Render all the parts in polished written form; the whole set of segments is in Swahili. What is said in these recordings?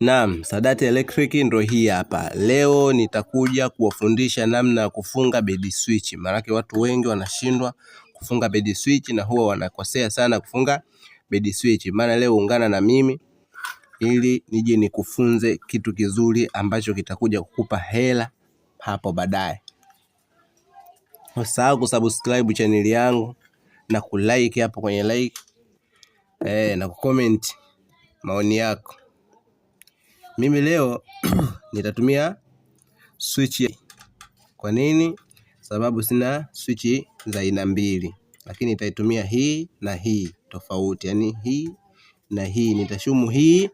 Naam, Sadati Electric ndo hii hapa. Leo nitakuja kuwafundisha namna ya kufunga bed switch. Maanake watu wengi wanashindwa kufunga bed switch na huwa wanakosea sana kufunga bed switch. Maana leo ungana na mimi ili nije nikufunze kitu kizuri ambacho kitakuja kukupa hela hapo baadaye. Usisahau kusubscribe chaneli yangu na kulike hapo kwenye like, na kucomment maoni yako. Mimi leo nitatumia switch. Kwa nini? Sababu sina switch za aina mbili, lakini nitaitumia hii na hii tofauti, yaani hii na hii. Nitashumu hii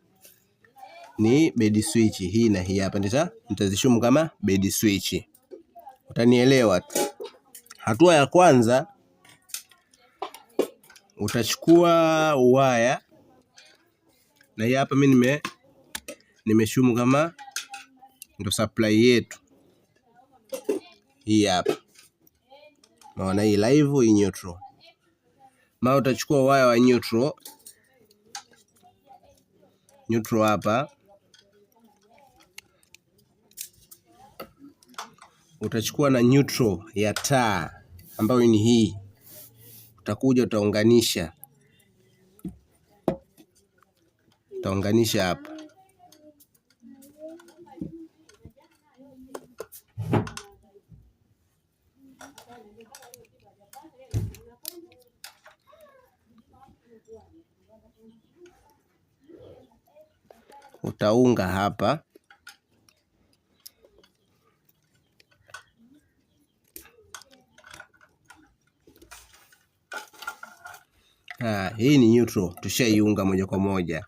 ni bed switch, hii na hii hapa nitazishumu kama bed switch. Utanielewa tu. Hatua ya kwanza utachukua waya na hii hapa mimi nimeshumu kama ndo supply yetu hii hapa. Maana hii live, hii neutral. Maana utachukua waya wa neutral, neutral hapa utachukua na neutral ya taa ambayo ni hii, utakuja utaunganisha, utaunganisha hapa. Utaunga hapa. Ha, hii ni neutral tushaiunga moja kwa moja.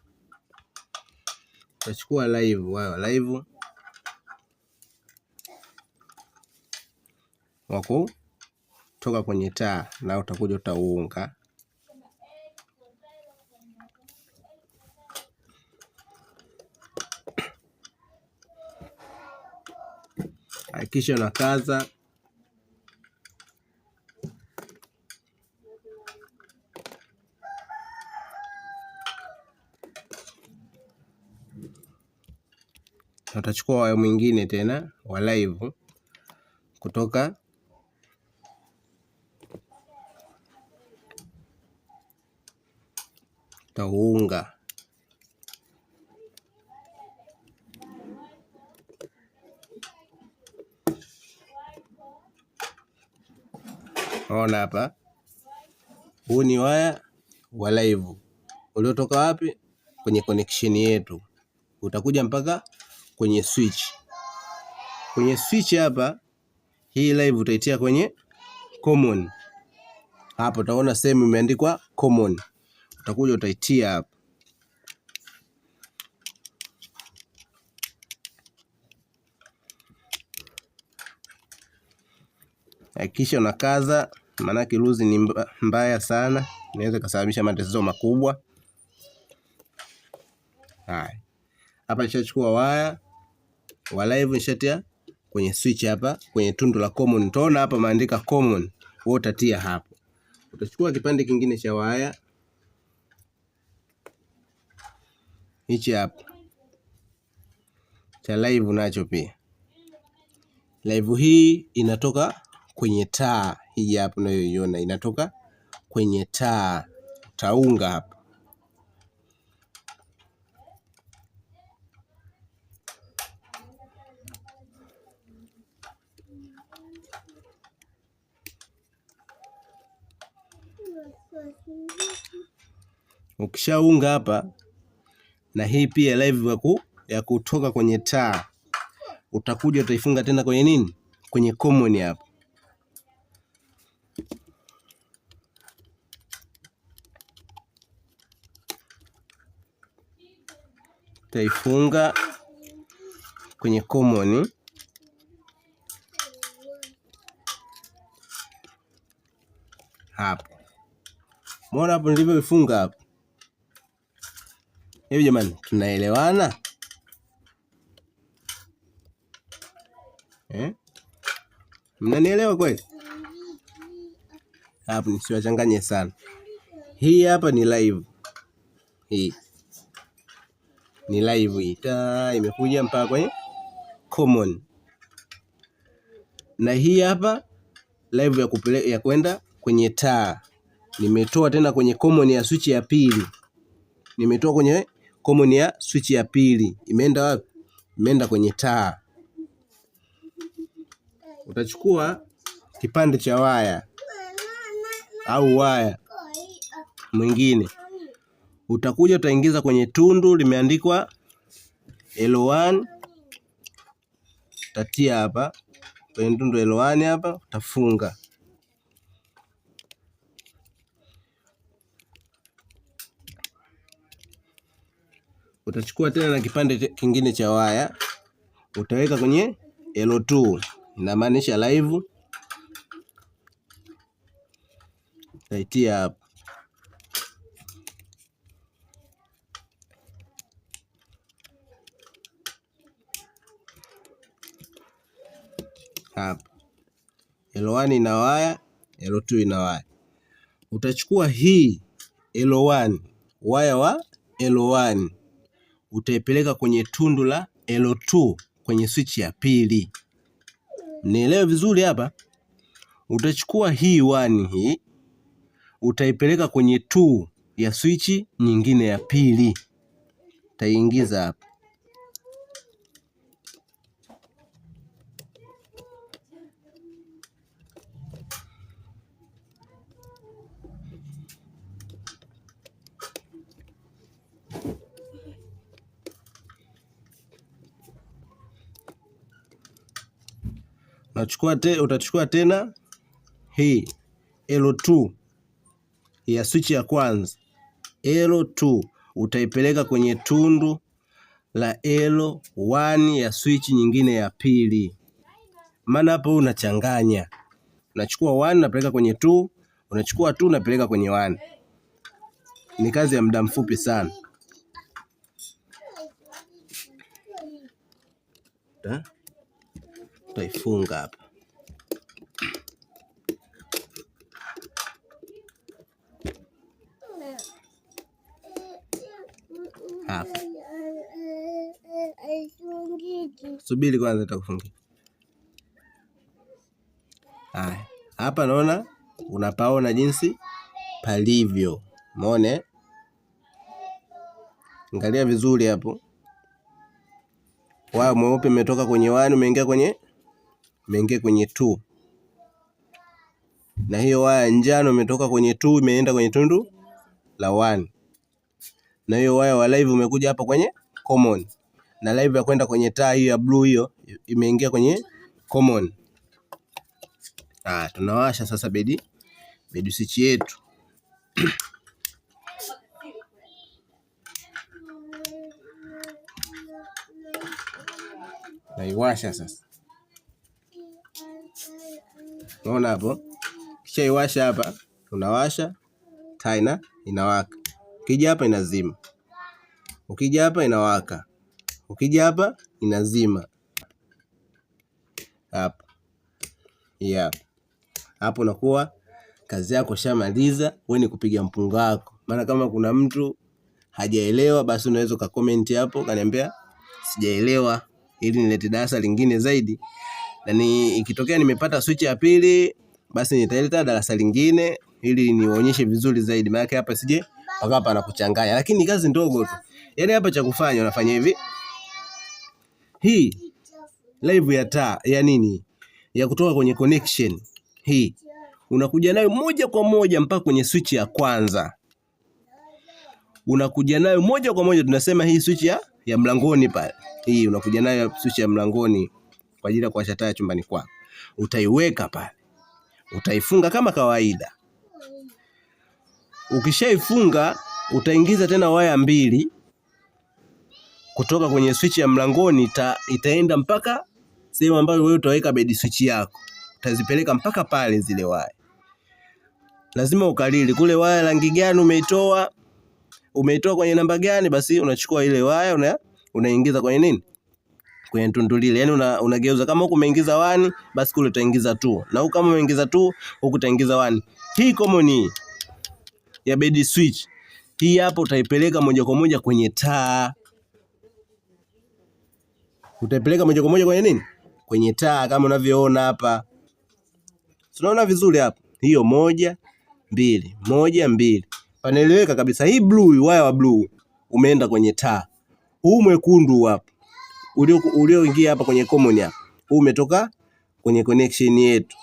Utachukua live, wao live wako toka kwenye taa na utakuja utauunga. Hakikisha unakaza. Utachukua waya mwingine tena wa live kutoka utauunga. Ona hapa, huu ni waya wa live uliotoka wapi? Kwenye connection yetu, utakuja mpaka kwenye switch. Kwenye switch hapa, hii live utaitia kwenye common. Hapo utaona sehemu imeandikwa common, utakuja utaitia hapa. Hakikisha unakaza, maanake luzi ni mbaya sana, inaweza kusababisha matatizo makubwa. Haya, hapa nishachukua waya wa live nishatia kwenye switch hapa kwenye tundu la common. Utaona hapa maandika common, wewe utatia hapo. Utachukua kipande kingine cha waya hichi hapa cha live, nacho pia live hii inatoka kwenye taa hii hapa unayoiona inatoka kwenye taa, utaunga hapa. Ukishaunga hapa na hii pia live ya kutoka kwenye taa, utakuja utaifunga tena kwenye nini, kwenye common hapa. Utaifunga kwenye common. Hapo muona hapo nilivyoifunga hapo. Hivi jamani, tunaelewana eh? Mnanielewa kweli? Hapo nisiwachanganye sana. Hii hapa ni live, hii Ni live hii. Taa imekuja mpaka kwenye common. Na hii hapa live ya kwenda kwenye taa. Nimetoa tena kwenye common ya switch ya pili. Nimetoa kwenye common ya switch ya pili. Imeenda wapi? Imeenda kwenye taa. Utachukua kipande cha waya au waya mwingine, utakuja utaingiza kwenye tundu limeandikwa L1, utatia hapa kwenye tundu L1 hapa, utafunga. Utachukua tena na kipande kingine cha waya utaweka kwenye L2, inamaanisha live, utaitia hapa. Hapa L1 ina waya, L2 ina waya. Utachukua hii L1, waya wa L1 utaipeleka kwenye tundu la L2 kwenye switch ya pili. Nielewe vizuri hapa. Utachukua hii 1 hii utaipeleka kwenye 2 ya switch nyingine ya pili, utaiingiza hapa. Utachukua tena hii L2 ya switch ya kwanza L2 utaipeleka kwenye tundu la L1 ya switch nyingine ya pili. Maana hapo unachanganya, unachukua 1 unapeleka kwenye 2, unachukua 2 unapeleka kwenye 1. Ni kazi ya muda mfupi sana. Tutaifunga hapa. Hapa. Subiri kwanza nitakufungia. Haya, hapa naona unapaona jinsi palivyo. Umeona? Angalia vizuri hapo. Waya mweupe umetoka kwenye 1 umeingia kwenye 2. Na hiyo waya njano imetoka kwenye 2 imeenda kwenye tundu la 1. Na hiyo waya wa live umekuja hapa kwenye common. Na live ya kwenda kwenye taa hiyo ya blue hiyo imeingia kwenye common. Tunawasha sasa bedi switch yetu. Naiwasha sasa. Unaona hapo? Kisha iwasha hapa, unawasha taa inawaka. Ukija hapa inazima. Ukija hapa inawaka. Ukija hapa inazima. Hapa. Yeah. Hapo unakuwa kazi yako shamaliza, wewe ni kupiga mpunga wako. Maana kama kuna mtu hajaelewa basi unaweza ukakomenti hapo ukaniambia sijaelewa, ili nilete darasa lingine zaidi. Na ikitokea nimepata switch ya pili basi nitaleta darasa lingine ili niwaonyeshe vizuri zaidi. Maana hapa sije paka hapa nakuchanganya, lakini ni kazi ndogo tu. Yaani hapa cha kufanya unafanya hivi. Hii live ya taa ya nini? Ya kutoka kwenye connection hii unakuja nayo moja kwa moja mpaka kwenye switch ya kwanza. Unakuja nayo moja kwa moja, tunasema hii switch ya mlangoni pale. Hii unakuja nayo switch ya mlangoni kwa ajili ya kuwasha taa chumbani kwako. Utaiweka pale. Utaifunga kama kawaida. Ukishaifunga utaingiza tena waya mbili kutoka kwenye switch ya mlangoni, itaenda mpaka sehemu ambayo wewe utaweka bed switch yako. Utazipeleka mpaka pale zile waya. Lazima ukalili kule waya rangi gani umeitoa, umeitoa kwenye namba gani, basi unachukua ile waya unaingiza kwenye nini? Kwenye tundu lile. Yaani unageuza kama huku umeingiza 1 basi kule utaingiza 2. Na huku kama umeingiza 2 huku utaingiza 1. Hii common hii ya bed switch hii hapo utaipeleka moja kwa moja kwenye taa. Utaipeleka moja kwa moja kwenye nini? Kwenye taa kama unavyoona hapa. Tunaona vizuri hapa. Hiyo 1 2 1 2. Panaeleweka kabisa. Hii blue, waya wa blue umeenda kwenye taa. Huu mwekundu hapa ulioingia hapa kwenye common hapa, huu umetoka kwenye connection yetu.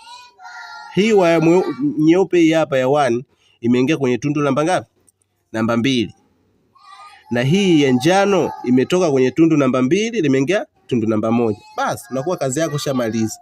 Hii waya nyeupe hii hapa ya 1 imeingia kwenye tundu namba ngapi? Namba 2. Na hii ya njano imetoka kwenye tundu namba 2 limeingia tundu namba 1. Basi unakuwa kazi yako shamaliza.